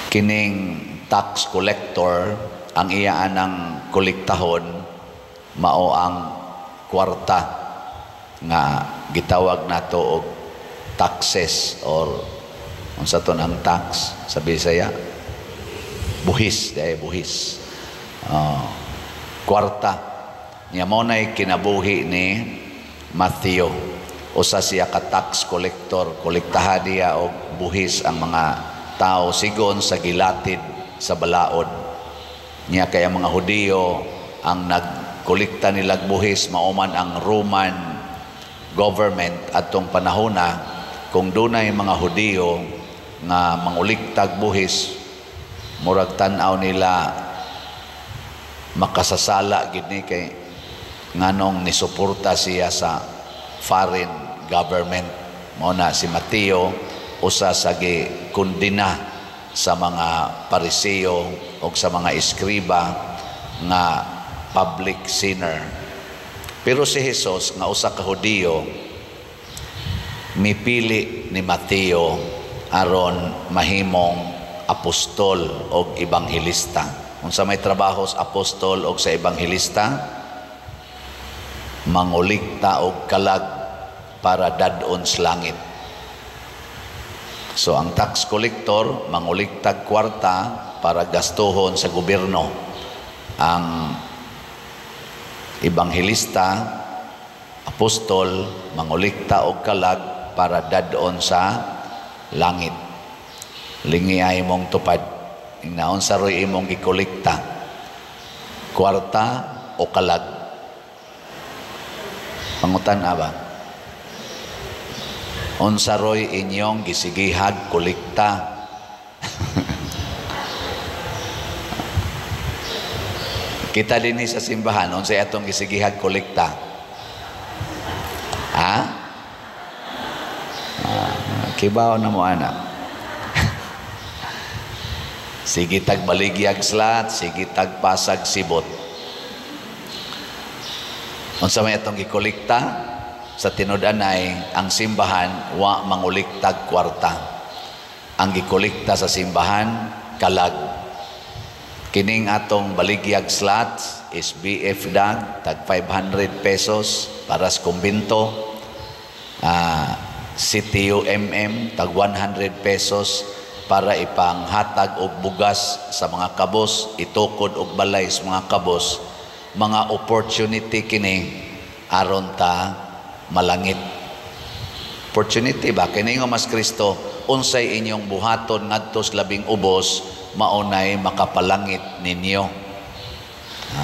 Kining tax collector, ang iya anang kolektahon mao ang kwarta nga gitawag nato og taxes or unsa to ang tax sa Bisaya, buhis dai, buhis. Kwarta niya mo nay kinabuhi ni Matthew. Usa siya ka tax collector, kolektaha niya og buhis ang mga tao sigon sa gilatid sa balaod niya, kay ang mga Hudiyo ang nagkolekta nilag buhis, mao man ang Roman government atong panahona. Kung dunay mga Hudiyo nga manguliktag buhis, murag tan-aw nila makasasala gid ni, kay nganong nisuporta siya sa foreign government. Mao na si Mateo usa sa gikondena sa mga Pariseo o sa mga eskriba nga public sinner. Pero si Jesus nga usa ka Hudiyo, mipili ni Mateo aron mahimong apostol og ebanghelista. Unsa may trabaho sa apostol og sa ebanghelista? Mangulikta og kalag para dad-on sa langit. So ang tax collector manguliktag kwarta para gastuhon sa gobyerno. Ang ebanghelista, apostol, mangulikta og kalag para dad-on sa langit. Lingi ay imong tupad. Ingnaon sa roy imong gikolekta? Kwarta o kalag? Pangutan ba? Unsa roy inyong gisigihag kolekta? Kita dinhi sa simbahan, unsay atong gisigihag kolekta? Ha? Kibaw na mo ana. Sige tag baligyag slat, sige tag pasag sibot. Unsa may atong gikolekta? Sa tinud-anay, ang simbahan wa manguliktag kwarta. Ang gikolekta sa simbahan, kalag. Kining atong baligyag slots is BF dag tag 500 pesos para sa kumbinto. CTUMM tag 100 pesos para ipanghatag og bugas sa mga kabos, itukod og balay sa mga kabos. Mga opportunity kini aron ta malangit. Opportunity ba? Kini nga mas Kristo, unsay inyong buhaton ngadto sa labing ubos, maunay makapalangit ninyo.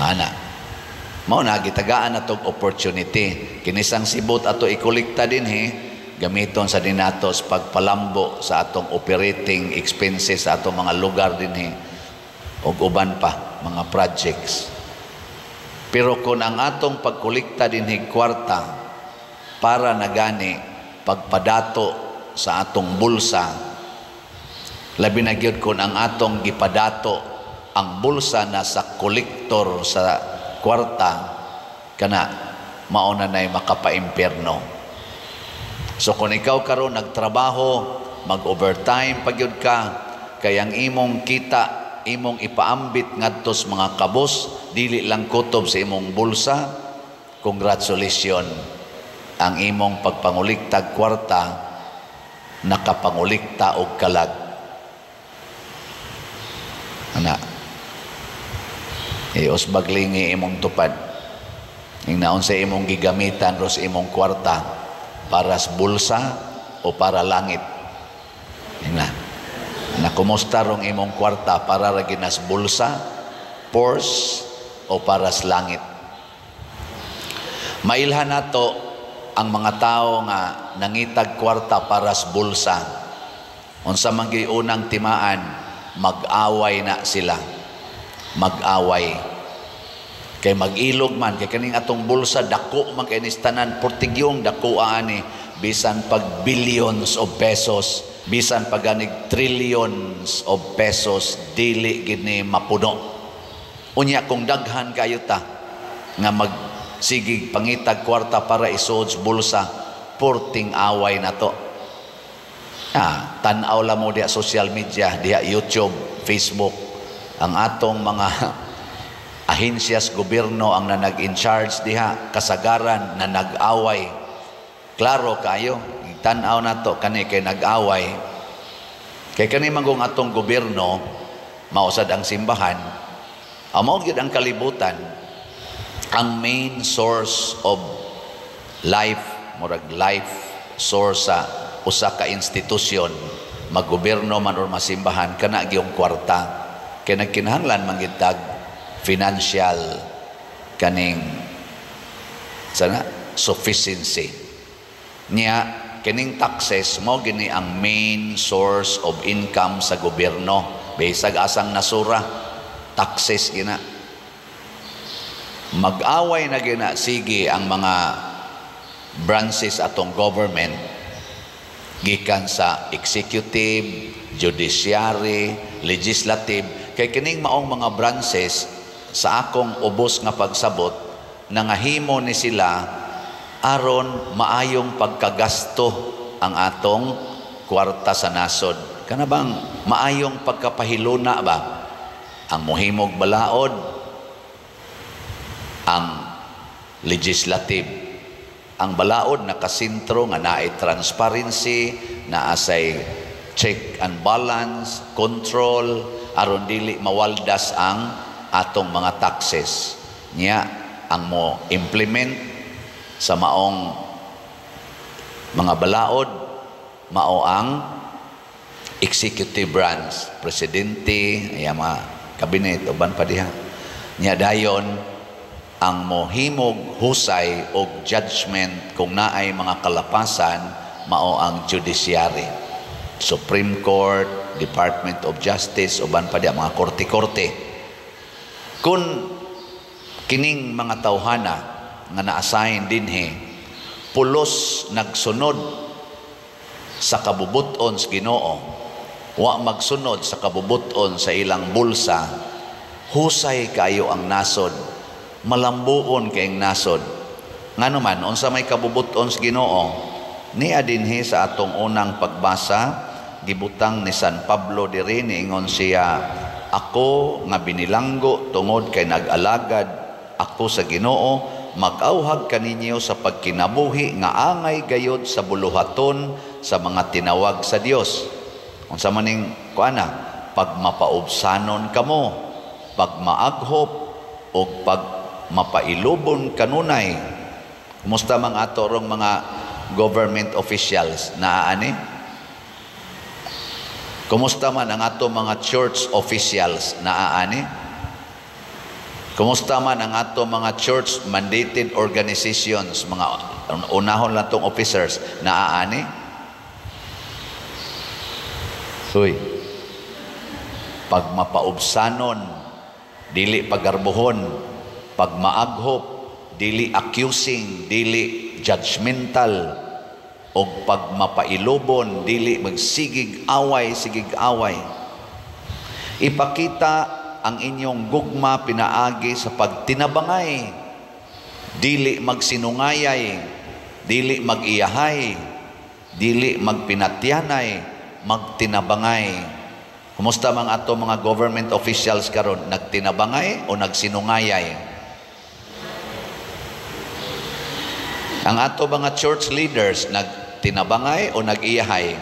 Ana. Mao na gitagaan natog opportunity. Kinisang sibot ato ikolekta dinhi, gamiton sa dinatos pagpalambo sa atong operating expenses sa atong mga lugar dinhi ug uban pa mga projects. Pero kung ang atong pagkolekta dinhi kwarta para nagani pagpadato sa atong bulsa, labi na gyud kung ang atong gipadato ang bulsa na sa kolektor sa kwarta, kana mao na nay makapaimpierno. So kung ikaw karon nagtrabaho, mag-overtime pa gyud ka, kay ang imong kita imong ipaambit ngadto sa mga kabos, dili lang kutob sa imong bulsa, congratulations, ang imong pagpanguliktag kwarta nakapangulikta og kalag. Ana, ios baglingi imong tupad. Ingnaon sa imong gigamitan ros imong kwarta, para sa bulsa o para langit? Ingna na, kumusta rong imong kwarta, para ra ginas bulsa, purse, o para sa langit? Mailhan nato ang mga tao nga nangitag kwarta para sa bulsa. Unsa man gyud unang timaan? Mag-away na sila. Mag-away. Kay mag-ilog man kay kaning atong bulsa, dako man kay nis tanan, portigyong dako ani, bisan pag billions of pesos, bisan pag ganig trillions of pesos, dili gid ni mapuno. Unya kung daghan kayo ta nga magsigig pangitag kwarta para isuod sa bulsa, porting away na to. Ah, tan-aw lang mo diha social media, diha YouTube, Facebook, ang atong mga ahensyas gobyerno ang na nag-in charge diha, kasagaran na nag-away. Klaro kayo, tan-aw nato kani kay nag-away. Kay kani manggong atong gobyerno, mausad ang simbahan, mao gyud ang kalibutan, ang main source of life, murag life source sa usa ka institusyon, maggobyerno man or masimbahan, kana gyung kwarta. Kay nagkinahanglan man gyud tag financial kaning sana sufficiency. Nya kining taxes mo gini ang main source of income sa gobyerno. Bisag asang nasura, taxes gina. Mag-away na gina sige ang mga branches atong government, gikan sa executive, judiciary, legislative, kay kining maong mga branches, sa akong ubos nga pagsabot, nangahimo ni sila aron maayong pagkagasto ang atong kwarta sa nasod. Kana bang maayong pagkapahiluna ba? Ang muhimog balaod, ang legislative. Ang balaod nakasentro nga naay transparency, naasay check and balance, control, aron dili mawaldas ang atong mga taxes. Nya ang mo implement sa maong mga balaod mao ang executive branch, presidente, ay mga kabinet uban pa diha. Nya dayon ang mohimog husay og judgment kung naay mga kalapasan mao ang judiciary, Supreme Court, Department of Justice, uban pa diha mga korte-korte. Kung kining mga tawhana nga na-assign dinhi pulos nagsunod sa kabubuton sa Ginoo, wa magsunod sa kabubuton sa ilang bulsa, husay kayo ang nasod, malambuon kayong nasod. Ngano man, unsa may kabubuton sa Ginoo? Niya dinhi sa atong unang pagbasa, gibutang ni San Pablo diri, niingon siya, "Ako nga binilanggo tungod kay nag-alagad ako sa Ginoo, mag-auhag kaninyo sa pagkinabuhi nga angay gayod sa buluhaton sa mga tinawag sa Dios." Unsa man ning kuana? Pagmapaubsanon kamo, pagmaaghop og pagmapailubon kanunay. Kumusta mang ato rong mga government officials naa ani? Kumusta man ang ato mga church officials naa ani? Kumusta man ang ato mga church mandated organizations, mga unahon lang tong officers naa ani? Huy, pagmapaubsanon, dili pagarbuhon, pagmaaghop, dili accusing, dili judgmental, og pagmapailubon, dili magsigig away, sigig away. Ipakita ang inyong gugma pinaagi sa pagtinabangay, dili magsinungayay, dili mag-iyahay, dili magpinatyanay, magtinabangay. Kumusta mga ato mga government officials karon, nagtinabangay o nagsinungayay? Ang ato mga church leaders, nagtinabangay o nag-iyahay?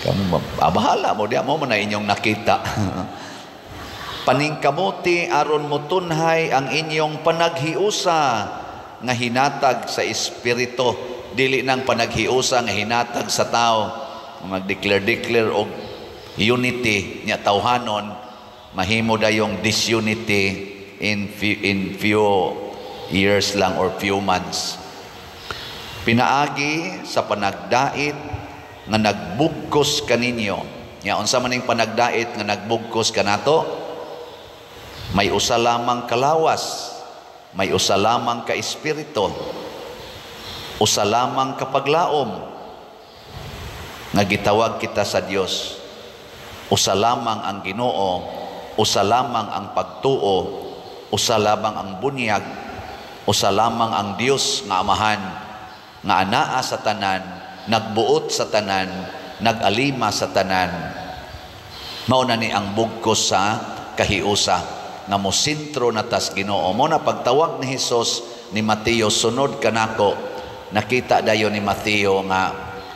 Kamu bahala mo diya mo man na inyong nakita. Paningkamuti aron motunhay ang inyong panaghiusa nga hinatag sa espiritu, dili nang panaghiusa nga hinatag sa tao. Mag-declare-declare og unity nya tawhanon, mahimo dayong disunity in few years lang or few months. Pinaagi sa panagdait nga nagbugkos kaninyo. Nya unsa man ning panagdait nga nagbugkos kanato? May usa lamang kalawas, may usa lamang ka espiritu, usa lamang kapaglaom nga gitawag kita sa Dios. Usa lamang ang Ginoo, usa lamang ang pagtuo, usa lamang ang bunyag, usa lamang ang Dios nga Amahan nga anaa sa tanan, nagbuot sa tanan, nagalima sa tanan. Mao na ni ang bugkos sa kahiusa nga mosentro na tas Ginoo. Mo na pagtawag ni Hesus ni Mateo, "Sunod kanako," nakita dayon ni Mateo nga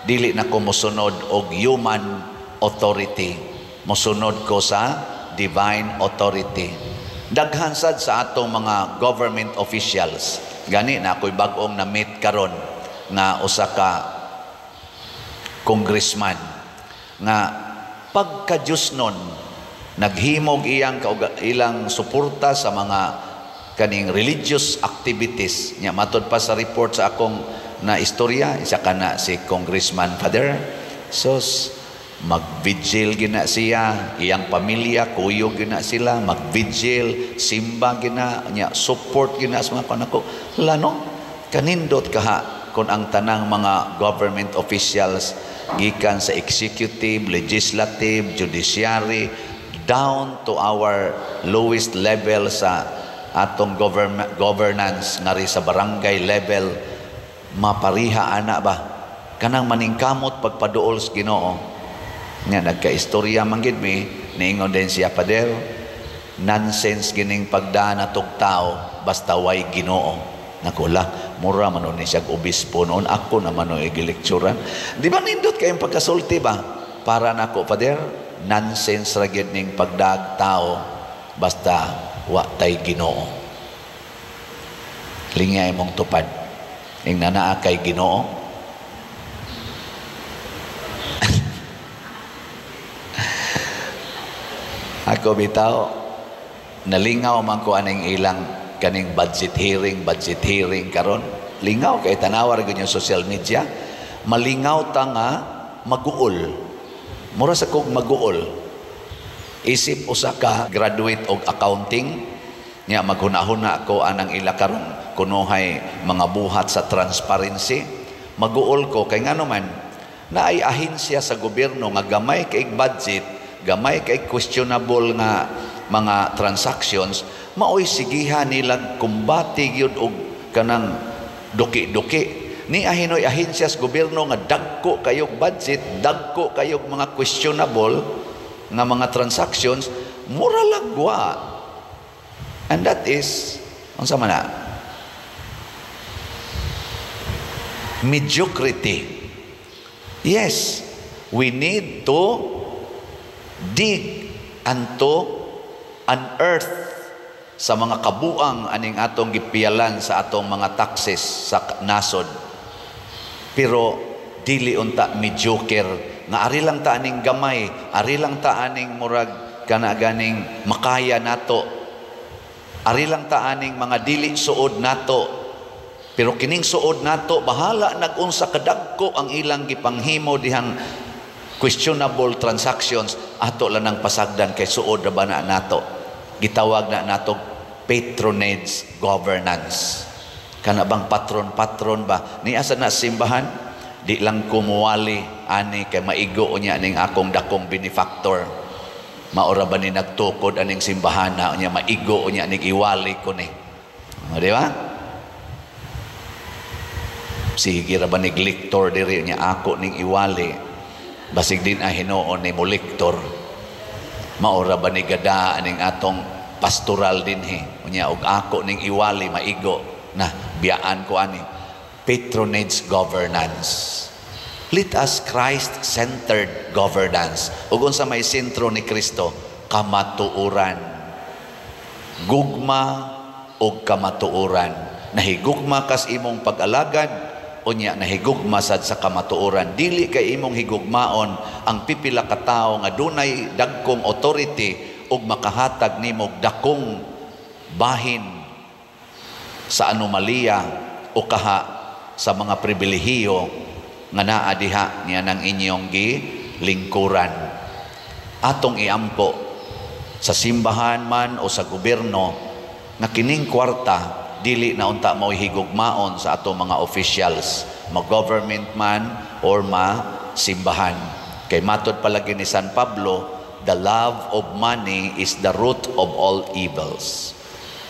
dili na ko mosunod og human authority, mosunod ko sa divine authority. Daghan sad sa atong mga government officials. Gani na ako'y bag-ong na-meet karon nga usa ka congressman nga pagka Diyos nun naghimog iyang ilang suporta sa mga kaning religious activities nya. Matod pa sa report sa akong na istorya, isa kana si Congressman Father, sos, mag-vigil gina siya, iyang pamilya, kuyog gina sila, mag-vigil, simba gina nya, support gina sa mga kanako lano. Kanindot kaha kung ang tanang mga government officials, gikan sa executive, legislative, judiciary, down to our lowest level sa atong governance ngari sa barangay level, mapariha ana ba, kanang maningkamot pagpaduol sa Ginoo. Nga nagkaistorya man gid mi, niingon din siya, "Pader, nonsense gining pagdaan natog tao basta way Ginoo." Nakula, mura man ni siya obispo noon, ako naman no gilecturan. Di ba nindot kayong pagkasulti ba? Para nako, Pader, nonsense ra gyud ning pagdaag tao basta wa tay Ginoo. Lingay mong tupad. Ing naa kay Ginoo. Ako bitaw, nalingaw man ko aning ilang kaning budget hearing karon. Lingaw kay tanawa ra gyud yung social media. Malingaw ta nga maguol. Mura sa kog maguol. Isip usa ka graduate og accounting nya, maghuna-huna ko anang ila karon kunuhay mga buhat sa transparency. Maguol ko kay ngano man naay ahensya sa gobyerno nga gamay kay budget, gamay kay questionable nga mga transactions, maoy sigihan nila kumbati gyud og kanang duki-duki. Ni ahinoy ahensya sa gobyerno nga dagko kayog budget, dagko kayog mga questionable nga mga transactions, mura lagwa. And that is unsa man na? Mediocrity. Yes, we need to dig and to unearth sa mga kabuang aning atong gipiyalan sa atong mga taxes sa nasod. Pero dili unta mediocre nga ari lang ta aning gamay, ari lang ta aning murag kana ganing makaya nato. Ari lang ta aning mga dili suod nato. Pero kining suod nato, bahala nag-unsa kadagko ang ilang gipanghimo dihang questionable transactions, ato lang ang pasagdan kay suod ra ba na nato. Gitawag na nato patronage governance. Kana bang patron-patron ba? Ni asa na simbahan? Di lang kumuwali ani kay maigo unya ning akong dakong benefactor. Maora ba ni nagtukod aning simbahan na unya maigo unya ning iwali ko ni. O, di ba? Sige ra ba ni lektor diri unya ako ning iwali. Basig din ay hinuon ni mo lektor. Maora ba ni gada aning atong pastoral dinhi. Unya og ako ning iwali maigo na biyaan ko ani. Patronage governance. Let us Christ-centered governance. Ug unsa may sentro ni Kristo? Kamatuoran. Gugma og kamatuoran. Nahigugma kas imong pag-alagad, unya nahigugma sad sa kamatuoran. Dili kay imong higugmaon ang pipila ka tawo nga dunay dagkong authority ug makahatag nimo dakong bahin sa anomalya o kaha sa mga pribilehiyo nga naa diha niya ng inyong gilingkuran. Atong iampo sa simbahan man o sa gobyerno nga kining kwarta dili na unta mao'y higugmaon sa atong mga officials, ma-government man or ma-simbahan. Kay matod palagi ni San Pablo, the love of money is the root of all evils.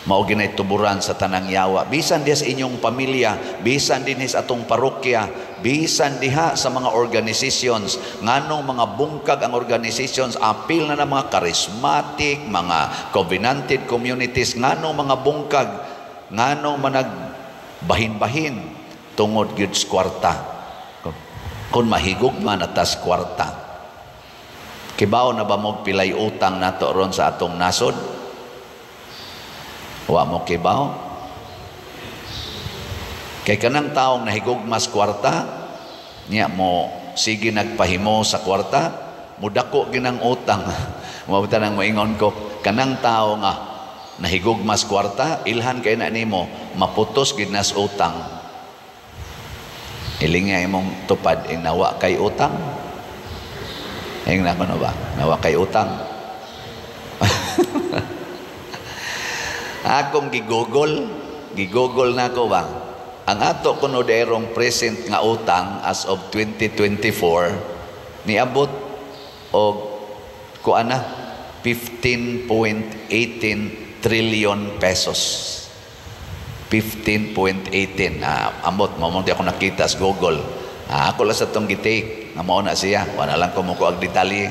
Mao ginay tuburan sa tanang yawa. Bisan diha sa inyong pamilya, bisan dinhi sa atong parokya, bisan diha sa mga organizations, nganong mga bungkag ang organizations, apil na na mga charismatic, mga covenanted communities, nganong mga bungkag, nganong manag bahin-bahin, tungod gyud sa kwarta. Kung mahigugma na tas kwarta. Kibaw na ba mo pilay utang nato ron sa atong nasod? Wa mo kibaw? Kay kanang taong nahigugmas kwarta, niya mo sige nagpahimo sa kwarta, mudako ginang utang. Mabuta nang moingon ko, kanang tao nga nahigugmas kwarta, ilhan kay na nimo, maputos gid nas utang. Ilinga imong tupad, ing nawa kay utang. Ing na kuno ba? Nawa kay utang. Akong gigugol na ko ba? Ang ato kuno derong present nga utang as of 2024 niabot og kuan na 15.18 trillion pesos. 15.18. Ambot mo mo ako nakita sa Google. Ako lang sa tong gitake nga mao na siya. Wala lang ko mo og detalye.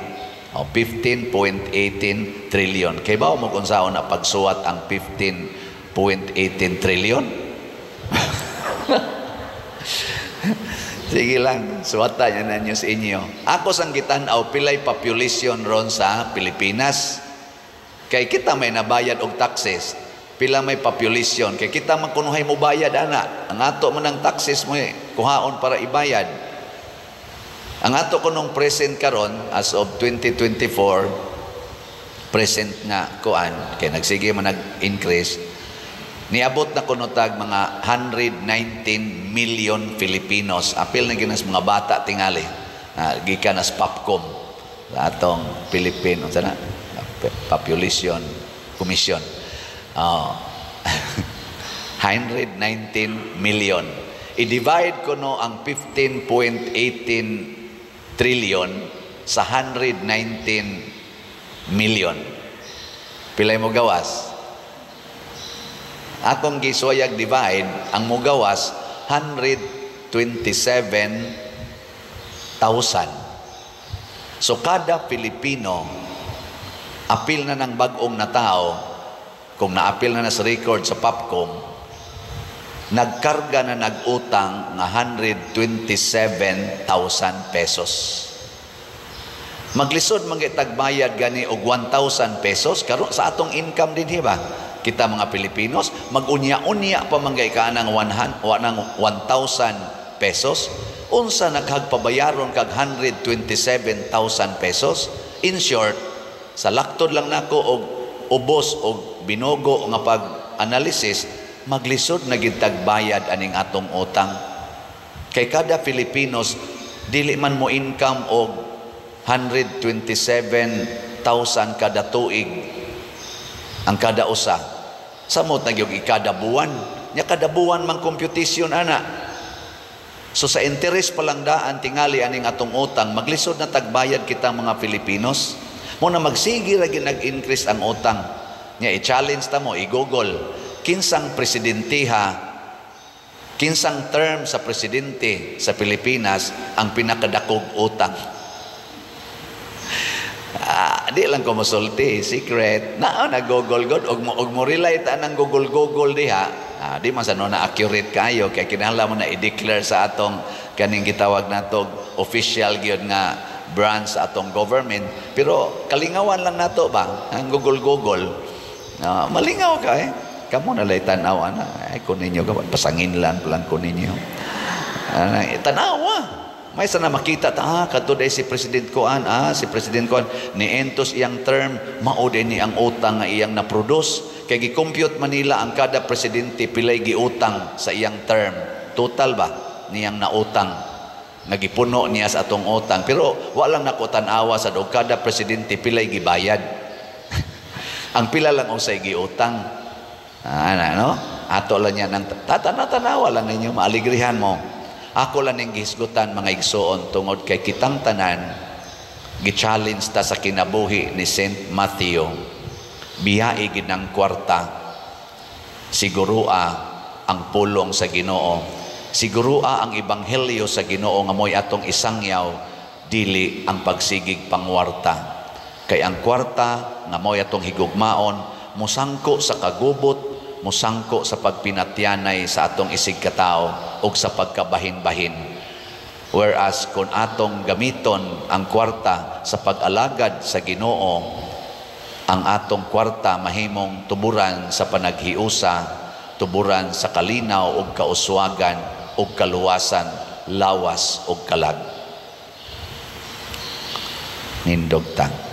O, 15.18 trillion. Kay ba mo kung saan na pagsuwat ang 15.18 trillion? Sige lang, suwata niya na niyo sa inyo. Ako sang gitan-aw pilay population ron sa Pilipinas. Kay kita may nabayad og taxes, pila may population. Kay kita man kunuhay mo bayad ana. Ang ato man ang taxes mo kuhaon para ibayad. Ang ato kunong present karon as of 2024, present nga kuan kay nagsige man nag-increase, niabot na kuno tag mga 119 million Filipinos. Apil na ginas mga bata tingali. Gikan as Popcom sa atong Philippine unsa na Population Commission. 119 million. I-divide kuno ang 15.18 trillion sa 119 million. Pilay mo gawas? Akong gisuwayag divide, ang mugawas 127,000. So kada Pilipino, apil na ng bag-ong na tao, kung naapil na na sa record sa Popcom, nagkarga na nag-utang nga 127,000 pesos. Maglisod man tagbayad gani og 1,000 pesos karon sa atong income dinhi ba? Kita mga Pilipinos magunya-unya pa man gay ka ng 1,000 pesos. Unsa naghagpabayaron kag 127,000 pesos? In short, sa laktod lang nako og ubos og binugo nga pag-analysis, maglisod na gid tagbayad aning atong utang. Kay kada Filipinos dili man mo income og 127,000 kada tuig ang kada usa. Samot na gyud ikada buwan. Nya kada buwan man computation ana. So sa interest pa lang daan tingali aning atong utang, maglisod na tagbayad kita mga Filipinos. Mo na magsige ra gyud nag-increase ang utang. Nya i-challenge ta mo, i-Google kinsang presidentiha, kinsang term sa presidente sa Pilipinas ang pinakadakog utang. Di lang ko mosulti, secret. Na na Google god og mo relay ta nang Google Google diha. Di man sa no na accurate kayo kay kinahanglan mo na i-declare sa atong kaning gitawag nato official gyud nga branch sa atong government. Pero kalingawan lang nato ba ang Google Google. Malingaw ka eh. Kamo na lay tan-aw ana. Ay ko ninyo pasangin lang lang ko ninyo. Tan-awa. May sana makita ta, kadto day si President Kuan, si President Kuan ni entos iyang term, mao din ni ang utang nga iyang na-produce. Kay gi-compute Manila ang kada presidente pilay giutang sa iyang term. Total ba niyang nautang nga gipuno niya sa atong utang. Pero wa lang nako tan-awa sa og kada presidente pilay gibayad. Ang pila lang usay giutang. Ana no? Ato lang niya nang tatana-tanawa lang ninyo, maaligrihan mo. Ako lang ning gihisgutan mga igsoon tungod kay kitang tanan gi-challenge ta sa kinabuhi ni Saint Matthew. Biyai gid ng kwarta. Sigurua ang pulong sa Ginoo. Sigurua ang ebanghelyo sa Ginoo nga mo'y atong isangyaw, dili ang pagsigig pangwarta. Kay ang kwarta nga mo'y atong higugmaon, musangko sa kagubot, musangko sa pagpinatyanay sa atong isig katao ug sa pagkabahin-bahin. Whereas kung atong gamiton ang kwarta sa pag-alagad sa Ginoo, ang atong kwarta mahimong tuburan sa panaghiusa, tuburan sa kalinaw ug kauswagan ug kaluwasan, lawas ug kalag. Nindog ta.